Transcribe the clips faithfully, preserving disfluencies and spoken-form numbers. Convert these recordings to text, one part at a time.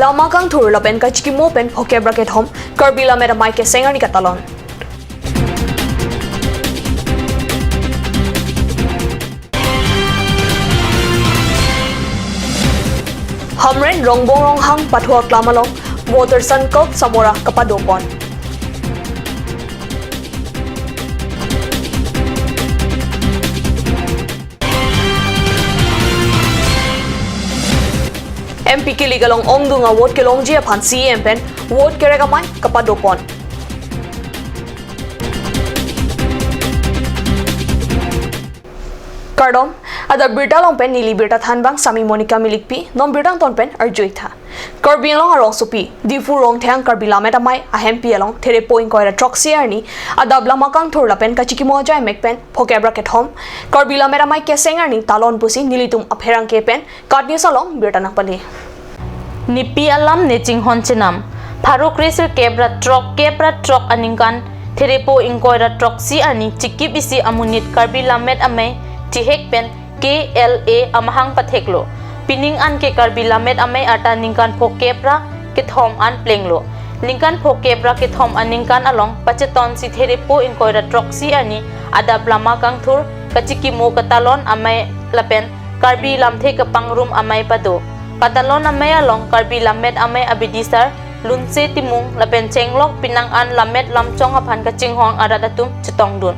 Lama kangthur lapen kachikimo pen phokep ra kethom, Karbi Lammet Amei keseng arni katalon. Hamren Rongbong Ronghang pathu aklam along Voter Sankalp Samora kapadopon. M P kilik along ongdung a-vote kelongji aphan C E M pen vote kerek amei kapadopon. Kardom, adap birta along pen neli birta thanbang Sami Monica Milikpi, non birta angton pen arjuitha. Karbi Anglong arongsopi, Diphu Rongtheng Karbi Lammet Amei ahempi along Therepo ingkoi ra throksi arni, adap lama kangthur lapen kachikimo ajaimek pen phokep ra kethom, Karbi Lammet Amei keseng arni talon pusi nelitum apherangke pen KAT News along birta nangpale. Nipi alam ne chinghon chenam. Pharo kre sirkep ra throk kep ra throk aningkan Therepo ingkoi ra throksi arni chikip isi amonit Karbi Lammet Amei thihek pen K L A amahang patheklo. Pining anke Karbi Lammet Amei arta ningkan phokep ra kethom an plenglo. Ningkan phokep ra kethom aningkan along pachetonsi Therepo ingkoi ra throksi arni adap lama kangthur, kachikimo katalon amei lapen Karbi lamthe kepangrum amei pado. Katalon amei along Karbi Lammet Amei abidisar Lunse Timung lapen chenglok pinang an lammet lamchong aphan kachinghon arat atum chetongdun.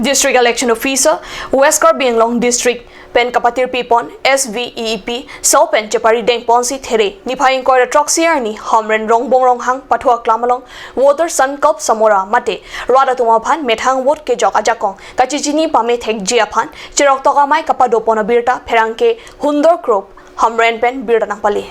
District Election Officer, West Karbi Anglong District pen kapatirpipon S V E E P cell pen chepari dengponsi There niphai ingkoi ra throksi arni Hamren Rongbong Ronghang pathu aklam along Voter Sankalp Samora mate rat atum aphan methang vote kejok ajakong kachechini pame thekji aphan cheroktok amei kapadopon abirta pherangke Hundor Kro Hamren pen birta nangpale.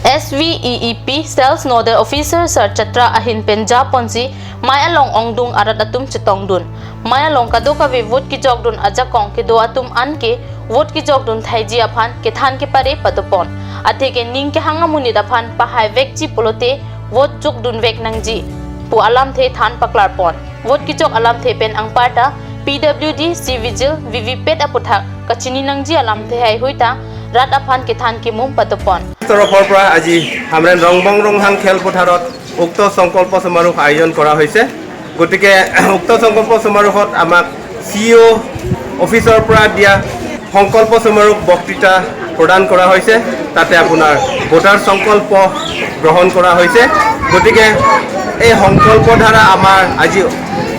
S V E E P Sales Nodal Officer Sir Chatra ahin pen japonsi mei along ongdung arat atum chetongdun. Mei along kadokave vote kejokdun ajakong kedo atum anke vote kejokdun thaiji aphan kethan kepare padopon. Atheke ning kehang amonit aphan pahai vekji pulote vote jokdun vek nangji pu alamthe than paklarpon. Vote kejok alamthe pen anparta P W D, C Vigil, V V P A T aputhak kachini nangji alamthe haihui ta rat aphan kethan kemum padopon. তৰফৰ পৰা আজি হামৰেণ ৰংবং ৰংহাং খেলপথাৰত উক্ত সংকল্প সমাৰোহ আয়োজন কৰা হৈছে। গতিকে উক্ত সংকল্প সমাৰোহত আমাক চি ই অ' অফিচৰ পৰা দিয়া সংকল্প সমাৰোহ বক্তৃতা প্ৰদান কৰা হৈছে। তাতে আপোনাৰ ভোটাৰ সংকল্প গ্ৰহণ কৰা হৈছে। গতিকে এই সংকল্প ধাৰা আমাৰ আজি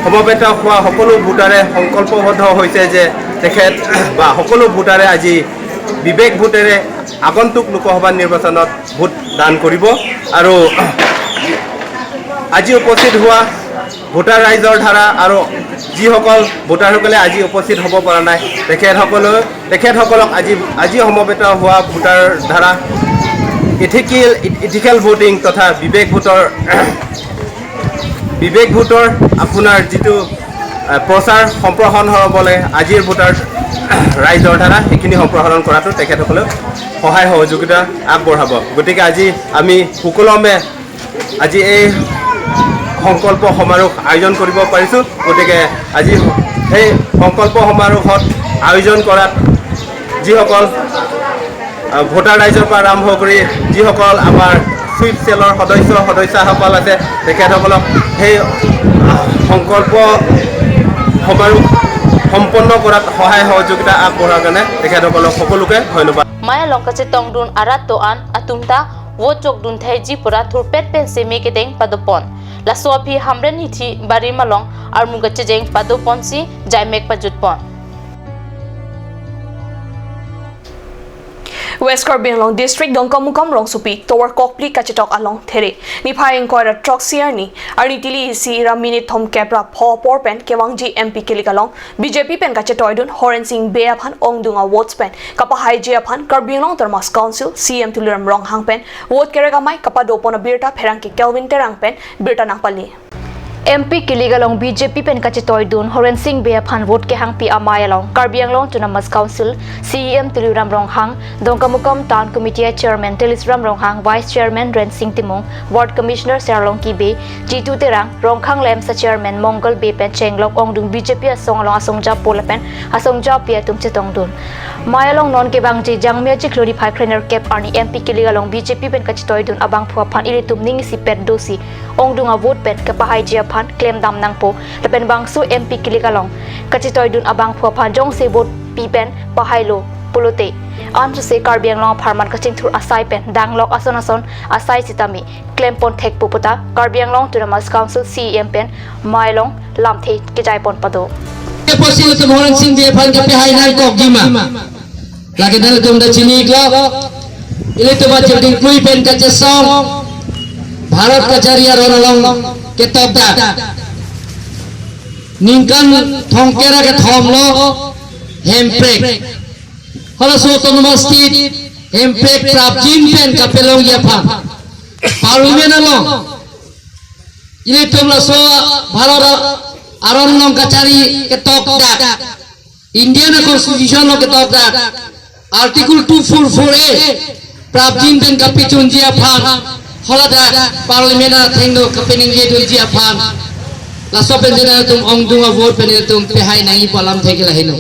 সমবেত হোৱা সকলো ভোটাৰে সংকল্পবদ্ধ হৈছে যে তেখেত বা সকলো ভোটাৰে আজি বিবেক ভোটেৰে আগন্তুক লোকসভা নিৰ্বাচনত ভোট দান কৰিব। আৰু আজি উপস্থিত হোৱা ভোটাৰ ৰাইজৰ ধাৰা আৰু যিসকল ভোটাৰসকলে আজি উপস্থিত হ'ব পৰা নাই, তেখেতসকলক, তেখেতসকলক আজি, আজি সমবেত হোৱা ভোটাৰ ধাৰা ইথিকেল, ইথিকেল ভোটিং তথা বিবেক ভোটৰ, বিবেক ভোটৰ আপোনাৰ যিটো, আহ, প্ৰচাৰ সম্প্ৰসাৰণ হ'বলৈ আজিৰ ভোটাৰ ৰাইজৰ ধাৰা সেইখিনি সম্প্ৰসাৰণ কৰাটো তেখেতসকলেও সহায় সহযোগিতা আগবঢ়াব। গতিকে আজি আমি সুকলমে আজি এই সংকল্প সমাৰোহ আয়োজন কৰিব পাৰিছোঁ। গতিকে আজি সেই সংকল্প সমাৰোহত আয়োজন কৰাত যিসকল, আহ, ভোটাৰ ৰাইজৰ পৰা আৰম্ভ কৰি যিসকল আমাৰ ছুইপ চেলৰ সদস্য সদস্যাসকল আছে, তেখেতসকলক সেই, আহ, সংকল্প সমাৰোহ সম্পন্ন কৰাত সহায় সহযোগিতা আগবঢ়োৱাৰ কাৰণে তেখেতসকলক সকলোকে ধন্যবাদ। Mei along kachetongdun arat do-an atum ta vote jokdun thaiji pura thurpet pen seme kedeng padopon. Laso aphi Hamren hithi barim along armu kachejeng padoponsi jaimek pajutpon. West Karbi Anglong District Dongkamukam rongsopi tovar kokpli kachetok along There niphai ingkoi ra throksi arni, arni tili isi ra minute thomkep ra pho apor pen kevangji M P kilik along B J P pen kachetoidun Horen Sing Bey aphan ongdung a-votes pen kapahaiji aphan Karbi Anglong Autonomous Council C E M Tuliram Ronghang pen vote kerek amei kapadopon abirta pherangke Kelvin Terang pen birta nangpale. M P kilik along B J P pen kachetoidun Horensing Bey aphan vote kehangpi amei along Karbi Anglong Autonomous Council C E M Tuliram Ronghang, Dongkamukam Town Committee Chairman Tuliram Ronghang, Vice Chairman Rensing Timung, Ward Commissioner Serlongki Bey, Jitu Terang, Rongkhang Lamsa Chairman Mongal Bey pen chenglok ongdung B J P asong along asong japo lapen asong japi atum chetongdun. Mei along non kevangji Jangmi achiklo niphai krenerkep arni M P kilik along B J P pen kachetoidun abangphu aphan ilitum ning isipet dosi ongdung avote pen kepahaiji aphan klemdam nangpo lapen bangso M P kilik along kachetoidun abangphu aphan jongsi vote pi pen pahailo pulote ansose Karbi Anglong apharman kachingthur asai pen danglok ason ason asai sitame klempon thekpo puta Karbi Anglong Autonomous Council C E M pen mei along lamthe kejaipon pado. Keposil tum Horensing Bey aphan kepahai nangkokji ma? Lake nangtum ta chini klo. Ilitum achirting klui pen kachesong Bharat kachari aron along ketokdak. Ningkan thomkep ra kethom lo hemprek. Halaso Autonomous State hemprek prapjin pen kapelongji aphan Parliament along ilitum laso Bharat aron along kachari ketokdak Indian Constitution along ketokdak Article two four four A prapjin pen kapechunji aphan haladak Parliament athengno kapeningjedunji aphan laso pen jena tum ongdung avote pen tum pehai nangji pu alamthe ke laheno.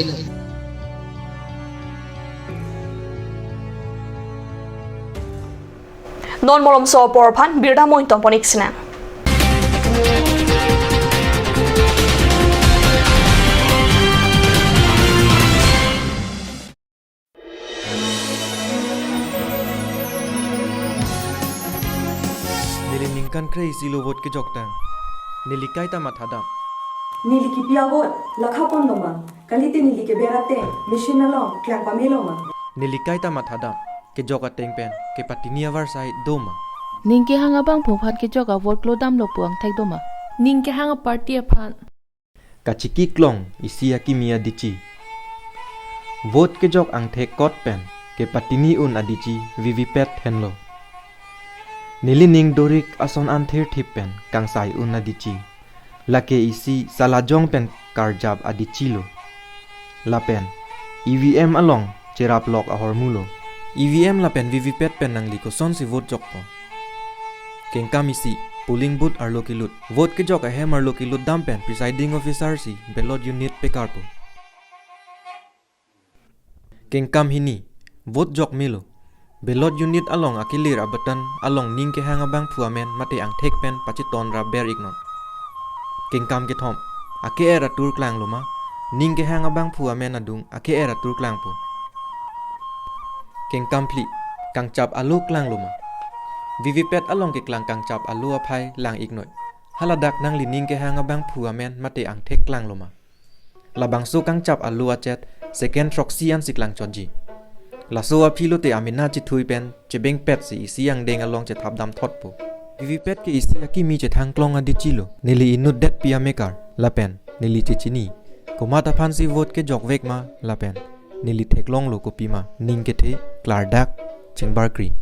Non malomso apor aphan birta mo ingtonpon ik sinang. Neli ningkan kre-isi lo vote kejoktang. Neli kaita mathadam. Neli kipi avote lakha pon doma. Kalite neli keber ateng machine along klang pamelo ma? Neli kaita mathadam, kejok ateng pen kepatini avarsai doma? Ning kehang abangphu aphan kejok avote klodamlo pu angthek doma? Ning kehang aparty aphan. Kachiki klong isi akimi adichi. Vote kejok angthek kot pen kepatini un adichi V V P A T henlo. Neli ning dorik ason an thirthip pen kangsai un adichi. Lake isi salajong pen karjap adichilo. Lapen E V M along cheraplok ahormulo. E V M lapen V V P A T pen nangli kosonsi vote jokpo? Kengkam isi, polling booth arlo kelut. Vote kejok ahem arlo kelut dam pen presiding officer si ballot unit pekarpo. Kengkam hini, vote jok melo. Ballot unit along akelir abutton along ning kehang abangphu amen mate angthek pen pachiton rap ber iknon. Kengkam kethom, ake-er atur klanglo ma? Ning kehang abangphu amen adung ake-er atur klangpo. Kengkam phli, kangchap alo klanglo ma? V V P A T along keklang kangchap alo aphai lang iknoi. Haladak nangli ning kehang abangphu amen mate angthek klanglo ma? Labangso kangchap alo achet second throksi ansi klangchotji. Laso aphi lote amena chethui pen chebengpet si isi angdeng along chethapdam thotpo. V V P A T ke isi akimi chethang klong adichilo. Neli inutdetpi amekar lapen neli chechini. Komat aphansi vote kejokvek ma lapen neli theklonglo kopima ning kethe klardak chingbarkri.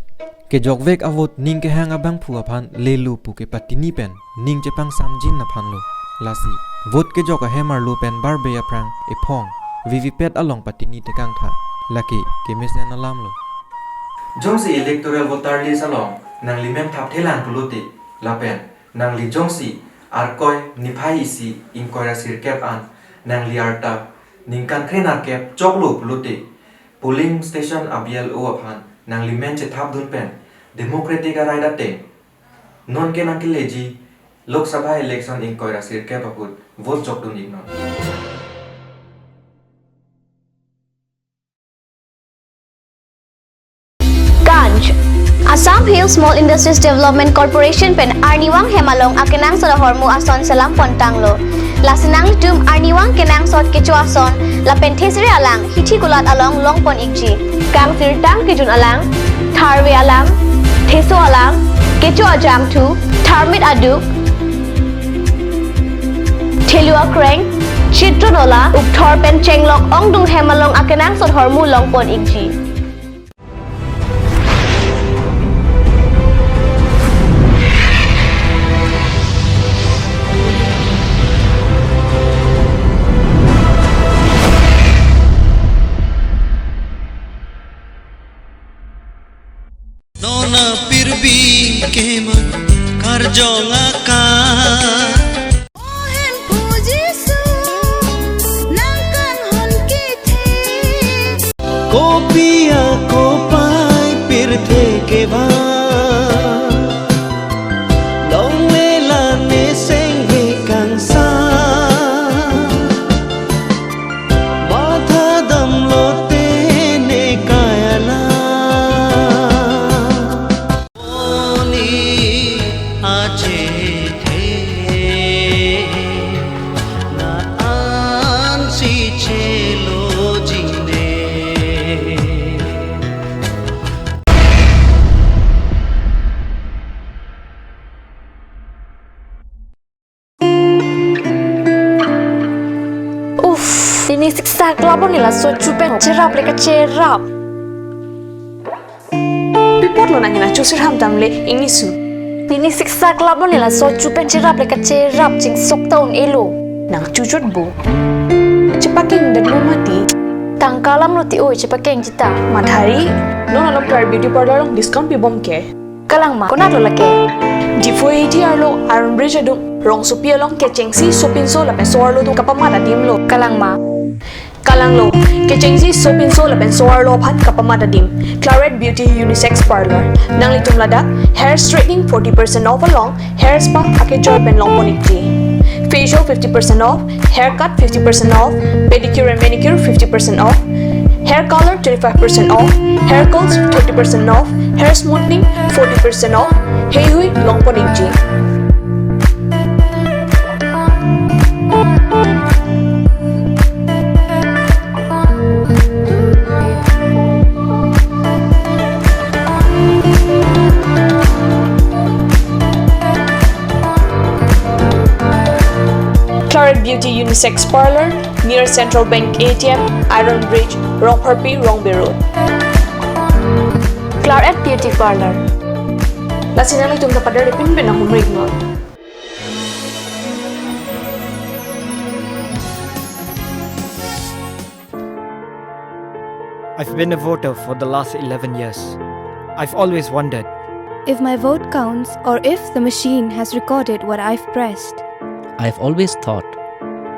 Kejokvek avote ning kehang abangphu aphan lelo pu kepatini pen ning chepangsamjin aphanlo. Lasi vote kejok ahem arlo pen barbe aphrang ephong V V P A T along patini tekangtha. Lake kemesen alamlo. Jongsi electoral voter list along nangli men thapthelang pulote lapen nangli jongsi Arkoi niphai isi ingkoi ra sirkep an nangli arta ningkan kre nerkep choklo pulote polling station a-B L O aphan nangli men chethapdun pen democratic a-right ateng non ke nangkeleji Lok Sabha election ingkoi ra sirkep ahut vote jokdun iknon. Ganj. Assam Hill Small Industries Development Corporation pen arnivang hem along akenangsot ahormu ason selam pontanglo. Lasi nanglitum arnivang kenangsot kecho ason lapen thesere alang hithi kulat along longpon ikji. Kangsirtang kejun alang, tharve alang, theso alang, kecho ajangthu, tharmit aduk, thelu akreng, chitron ola, ukthor pen chenglok ongdung hem along akenangsot ahormu longpon ikji. Non apirbi keman karjong akan. O Hemphu Jisu, nang kanghon kethe. Kopi akopai pirthe kevang. Longle la neseng vekangsa. Bathadam lote ne kayala. Oni achethe na ansi chelo jingne. Uff, pini siksak labo ne laso chu pen cherap le kacherap. Pi apotlo nang hena chusir ham damle ingni su. Pini siksak labo ne laso chu pen cherap le kacherap, chingsok ta un-elo. Nang chuchot bo. Chepakeng det mo mati. Tangka alam lo ti oi chepakeng chita. Mathari, non along Claret Beauty Parlour along discount pibom ke. Kalang ma, konat lo lake? Diphu A T arlo Iron Bridge adung, rongsopi along kechengsi sopinso lapen so-arlo atum kapamat adim lo. Kalang ma? Kalang lo, kechengsi sopinso lapen so-arlo aphan kapamat adim. Claret Beauty Unisex Parlour. Nanglitum ladak hair straightening forty percent off along hair spa akejoi pen longpon ikji. Facial fifty percent off, haircut fifty percent off, pedicure and manicure fifty percent off, hair color twenty-five percent off, hair curls thirty percent off, hair smoothing forty percent off, heihui longpon ikji. Claret Beauty Unisex Parlour, near Central Bank A T M, Iron Bridge, Rongpharpi, Rongbe Road. Claret Beauty Parlour. Lasi nanglitum ta pader pinpin ahumrik non. I've been a voter for the last eleven years. I've always wondered if my vote counts or if the machine has recorded what I've pressed. I've always thought,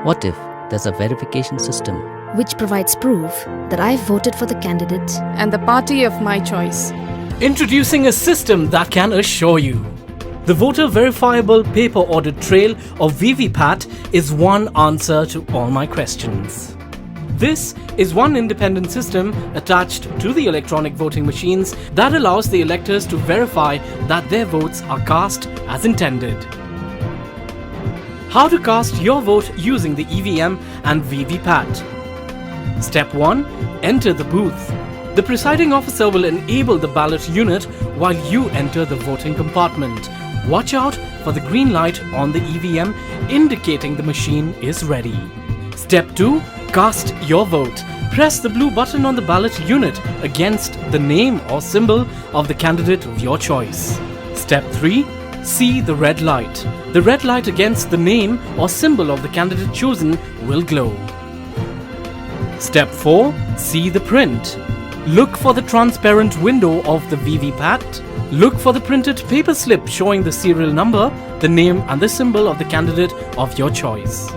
what if there's a verification system which provides proof that I voted for the candidate and the party of my choice? Introducing a system that can assure you the voter verifiable paper audit trail of V V pat is one answer to all my questions. This is one independent system attached to the electronic voting machines that allows the electors to verify that their votes are cast as intended. How to cast your vote using the E V M and V V pat. Step one. Enter the booth. The presiding officer will enable the ballot unit while you enter the voting compartment. Watch out for the green light on the E V M indicating the machine is ready. Step two. Cast your vote. Press the blue button on the ballot unit against the name or symbol of the candidate of your choice. Step three. See the red light. The red light against the name or symbol of the candidate chosen will glow. Step four. See the print. Look for the transparent window of the V V pat. Look for the printed paper slip showing the serial number, the name and the symbol of the candidate of your choice.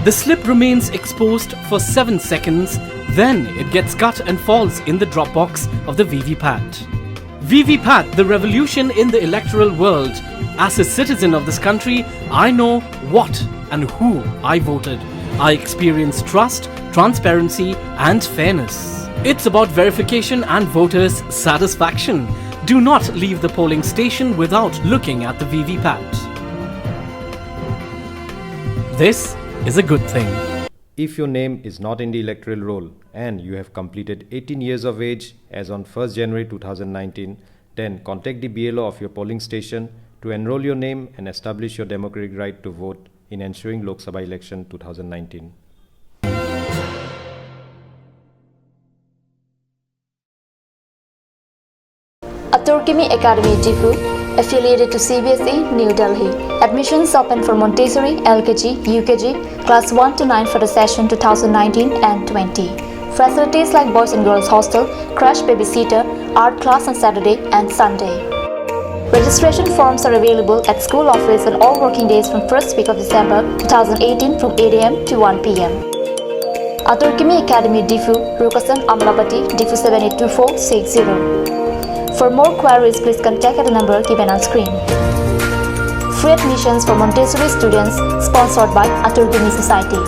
The slip remains exposed for seven seconds, then it gets cut and falls in the drop box of the V V pat. V V pat, the revolution in the electoral world. As a citizen of this country, I know what and who I voted. I experience trust, transparency, and fairness. It's about verification and voters' satisfaction. Do not leave the polling station without looking at the V V pat. This is a good thing. If your name is not in the electoral roll and you have completed eighteen years of age as on first January two thousand nineteen, then contact the B L O of your polling station to enroll your name and establish your democratic right to vote in ensuing Lok Sabha election two thousand nineteen. A Turkimi Academy Diphu, affiliated to C B S E, New Delhi. Admissions open for Montessori, L K G, U K G, class one to nine for the session two thousand nineteen and twenty. Facilities like boys and girls hostel, crash, babysitter, art class on Saturday and Sunday. Registration forms are available at school office on all working days from first week of December two thousand eighteen from eight a m to one p m. Atur Kimi Academy, Diphu, Rukasan, Amlapatty, Diphu seven eight two four six zero. For more queries, please contact at the number given on screen. Free admissions for Montessori students, sponsored by Atur Kimi Society.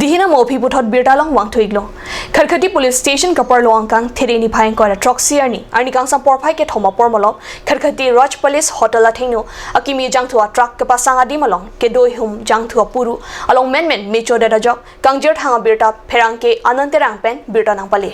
Dihina mo aphi puthot birta along vangthu-iklo. Khatkhati Police Station kaparlo angkang There niphai ingkoi ra throksi arni, arni kangsam porphai kethom apor malom Khatkhati Raj Palace Hotel athengno akimi jangthu atruck kepasang adim along kedo ihum jangthu apuru along menmen me chodet ajok kangjir thang abirta pherangke Anand Terang pen birta nangpale.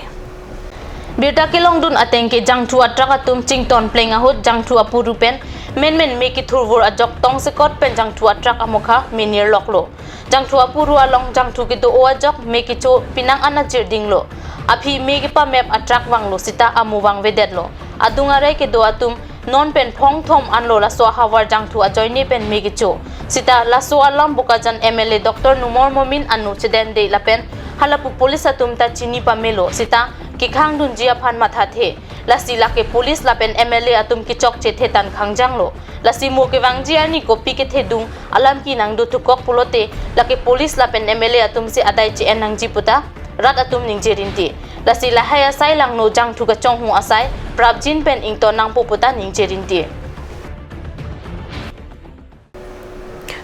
Birta kelongdun ateng ke jangthu atruck atum chington pleng ahut jangthu apuru pen menmen me kethurvur ajok tongsekot pen jangthu atruck amokha me nirloklo. Jangthu apuru along jangthu kedo-o ajok me kecho pinang an ajirdinglo. Aphi me kepamep atruck vanglo sita amu vangvedetlo. Adung arai kedo atum non pen phongthom anlo laso ahavar jangthu ajoine pen me kecho. Sita laso alam Bokajan M L A Doctor Numal Momin anu chedende lapen halapu police atum ta chini pamelo sita kekhangdunji aphan mathathe. Lasi lake police lapen M L A atum kechokche thetan khangjanglo. Lasi mo kevangji arni kopi kethedung alam kenangdothukok pulote lake police lapen M L A atum si adai che-en nangji puta rat atum ningje rinti. Lasi lahai asai langno jangthu kachonghu asai prapjin pen ington nangpo puta ningje rinti.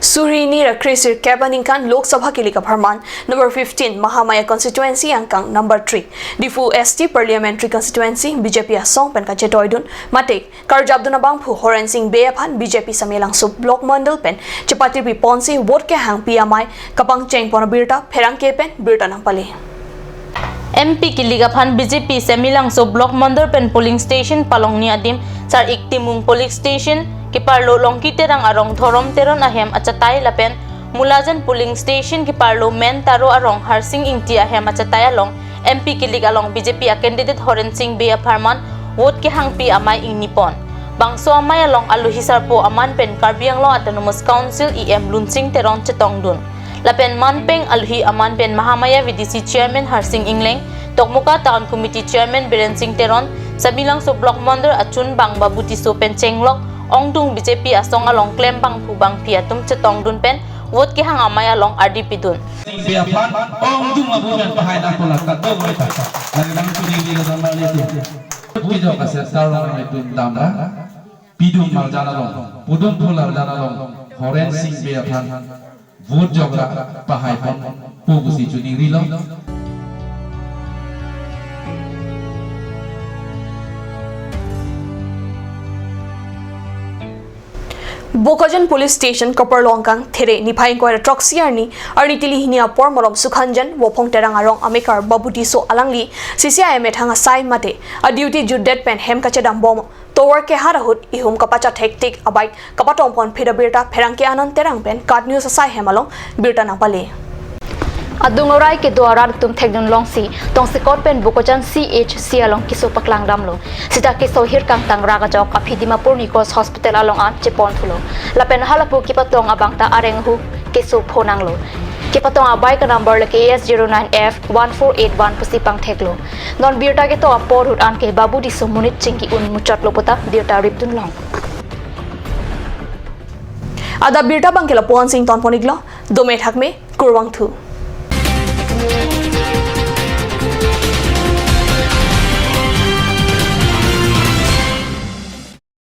Suri hini ra kre sirkep aningkan Lok Sabha kilik apharman number fifteen Mahamaya constituency angkang number three Diphu S T parliamentary constituency B J P asong pen kachetoidun mate karjapdun abangphu Horen Sing Bey aphan B J P Samelangso block mandal pen chepatiri ponsi vote kehangpi amei kapangcheng pon abirta pherangke pen birta nangpale. M P kilik aphan B J P Samelangso block mandal pen polling station palongni adim Sar-ik Timung polling station keparlo Longki Terang arong Dhorom Teron ahem achatai lapen Mulajan polling station keparlo Men Taro arong Harsing Ingti ahem achatai along M P kilik along B J P a candidate Horen Sing Bey apharman vote kehangpi amei ingni pon. Bangso amei along alohi sarpo aman pen Karbi Anglong Autonomous Council E M Lunsing Teron chetongdun. Lapen manpeng alohi aman pen Mahamaya V D C Chairman Harsing Engleng, Dokmoka Town Committee Chairman Biren Sing Teron, Samelangso Block Mandal achunbang Babu Tisso pen chenglok ongdung B J P asong along klembangphu bangphi atum chetongdun pen vote kehang amei along ardi pidun. Sing Bey aphan ongdung abu pen pahai nangpo la kadokave ta. Lagi nang kuning di dalam mali tu. Video kaset taruh nang itu tambah. Pidum marjan along, pudum phu larjan along, Horen Sing Bey aphan vote jokra pahai ponpo pusi choningrilo. Bokajan Police Station kaparlo angkang There niphai ingkoi ra throksi arni, arni tili hini apor malom Sukhanjan Vophong Terang arong amekar Babu Tisso alangli C C I methang asai mate a duty jutdet pen hem kachedambom tovar kehat ahut ihum kapachathek tik abike kapatong ponphit abirta pherangke Anand Terang pen KAT News asai hem along birta nangpale. Adung arai kedo arat atum thekdun longsi tongsekot pen Bokajan C H C along keso paklangdamlo. Sita keso hirkang tangrak ajok aphi Dimapur Nichols Hospital along an cheponthulo. Lapen halapu kepatong abang ta areng ahu keso phonanglo. Kepatong abike number lake A S zero nine F one four eight one pusi pangtheklo. Non birta keto apor ahut anke Babu Tisso monit chingki un muchotlo puta birta ripdun long. Adap birta abangke lapu-an si ington pon-iklo, dome thakme, kurvangthu.